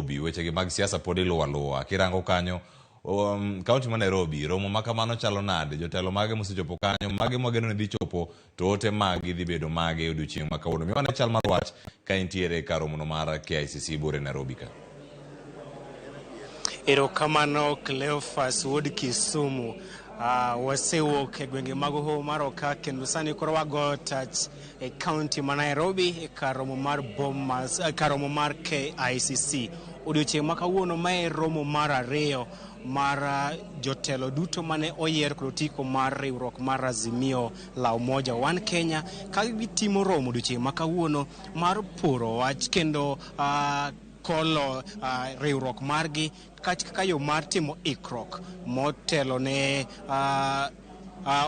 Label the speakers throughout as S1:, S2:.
S1: Nairobi. Wechegi mag siasa pod iluwo aluwa. Kirango kanyo, kaunti ma Nairobi, romo ma kamano chalo nade? Jotelo mage mosechopo kanyo, mage mwageno ni dhi chopo, to ote magi dhi bedo mage e odiochieng' ma kawuono. Miwa ane chal mar wach ka intiere kar romono mar KICC buore Nairobi ka.
S2: Erokamano Cleophas wuod Kisumu. Wasewuok e gwenge mag Hoho mar Oka kendo sani koro wagoyo tach e kaunti ma Nairobi e kar romo mar Bomas, kar romo mar KICC. Odiochieng' ma kawuono mae romo mar ariyo mar jotelo duto mane oyier kod otiko mar riwruok mar Azimio la Umoja One Kenya ka gitimo romo odiochieng' ma kawuono mar puro wach kendo kolo riwruok margi kaka yo mar timo ikruok motelo ne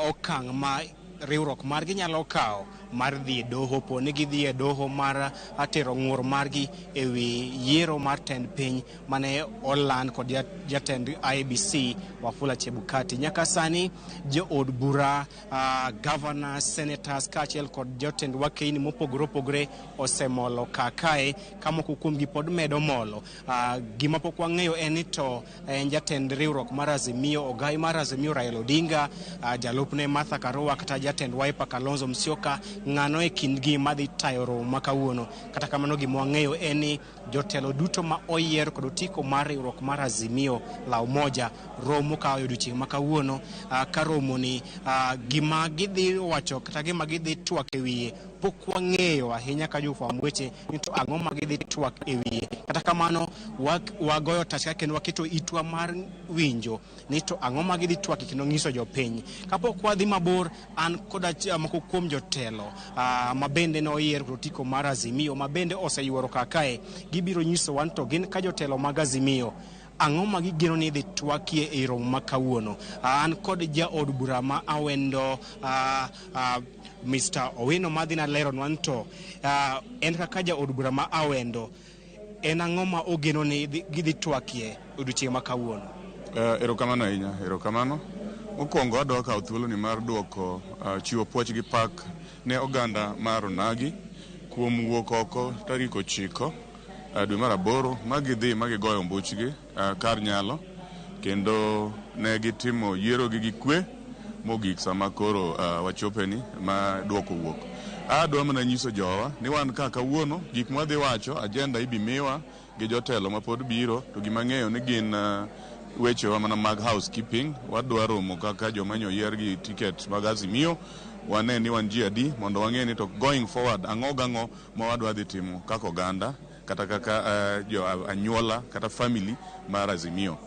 S2: okang' ma riwruok margi nyalo kawo mar dhi e doho po ni gidhi e doho mar tero ng'ur margi e wi yiero mar tend piny mane oland kod jatend IEBC Wafula Chebukati. Nyaka sani jood bura, governors, senators kaachiel kod jotend wakeini mopogore opogore osemolo kakae ka moko kuomgi pod medo molo. Gima pok wang'eyo en ni to en jatend riwruok mar Azimio, ogai mar Azimio Raila Odinga, jalupne Martha Karua kata jatend Wiper Kalonzo Musyoka, ng'ano e kindgi madhi tayo romo ma kawuono. Kata kamano gima wang'eyo en ni jotelo duto ma oyier kod otiko mar riwruok mar Azimio la Umoja romo ka odiochieng' ma kawuono. Ka romo ni, gima gidhi wacho kata gima gidhi twak e wiye pok wang'eyo ahinya ka jofwamb weche ni to ang'o ma gidhi twak e wiye. Kata kamano wagoyo tach ka kendo waketo itwa mar winjo ni to ang'o ma gidhi twak kendo nyiso jopiny. Kapok wadhi mabor, an koda moko kuom jotelo ma bende noyier kod otiko mar Azimio ma bende oseyuoro kakae, gibiro nyiso wan to gin ka jotelo mag Azimio ang'o ma gigeno ni idhi twakie e romo ma kawuono. An kod jaod bura ma Awendo, Mr. Owino madhi na leronwa ni to en kaka jaod bura ma Awendo en ang'o ma ogeno ni gidhi twakie odiochieng' ma kawuono.
S3: Erokamano ahinya, erokamano. Mokwongo adwa kawo thuoloni mar duoko chiwo puoch gi pak ne oganda mar Onagi kuom wuok oko tarik 9 dwe mar 8 ma gidhi ma gigoyo ombuchgi kar nyalo kendo ne gitimo yiero gi kwe mogik sama koro wachopeni ma duoko wuok. Adwa mana nyiso jowa ni wan ka kawuono gik mwadhi wacho agenda ibi miwa gi jotelo mapod biro to gima ang'eyo ni gin wechewa mana mag housekeeping. Wadwa romo kaka joma nyoyier gi ticket mag Azimio, wane ni wan ji adi mondo wang'e ni to going forward ang'o gang'o ma wadwa dhi timo kaka oganda kata kaka jo anyuola kata family mar Azimio.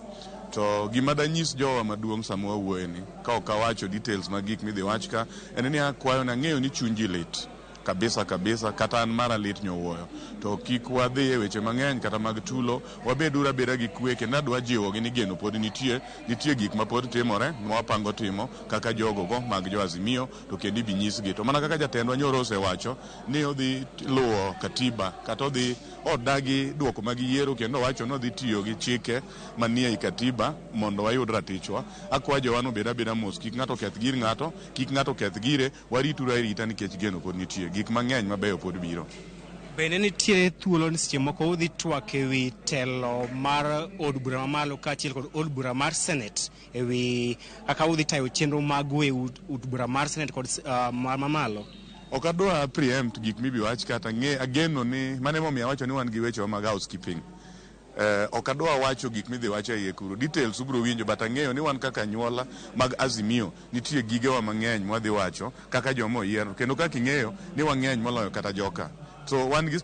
S3: To gima danyis jowa maduong' sama wawuoye ni ka ok awacho details mag gik midhi wach ka en ni akwayo ni ang'eyo ni chuny ji lit kabisa kabisa kata an mara lit nyowuoyo to kik wadhi e weche mang'eny kata mag tulo, wabeduru abeda gi kwe kendo adwa jiwogi ni geno pod nitie, nitie gik ma pod timore ma wapango timo kaka jogo go mag jo Azimio to kendo ibi nyisgi. To mana kaka jatendwa nyoro osewacho ni odhi luwo katiba kata odhi odagi duoko mag yiero kendo owacho ni odhi tiyo gi chike manie ei katiba mondo wayud ratichwa. Akwa jowa ni obed abeda mos, kik ng'ato keth gir ng'ato, kik ng'ato keth gire, warituru arita nikech geno pod nitie, gik mang'eny mabeyo pod biro.
S2: Bende nitiere thuolo ni seche moko udhi twak e wi telo mar od bura mamalo kaachiel kod od bura mar Senate e wi kaka udhi tayo chenro magu e od bura mar Senate kod mamalo?
S3: Ok adwa preempt gik mibi wach kata ng'e ageno ni mano emomiyo awacho ni wan gi wechewa mag housekeeping. Ok adwa wacho gik midhi wach e iye kuro, details ubiro winjo but ang'eyo ni wan kaka anyuola mag Azimio nitie gigewa mang'eny mwadhi wacho kaka joma oyier kendo kaka ing'eyo ni wang'eny moloyo kata joka. So wan gi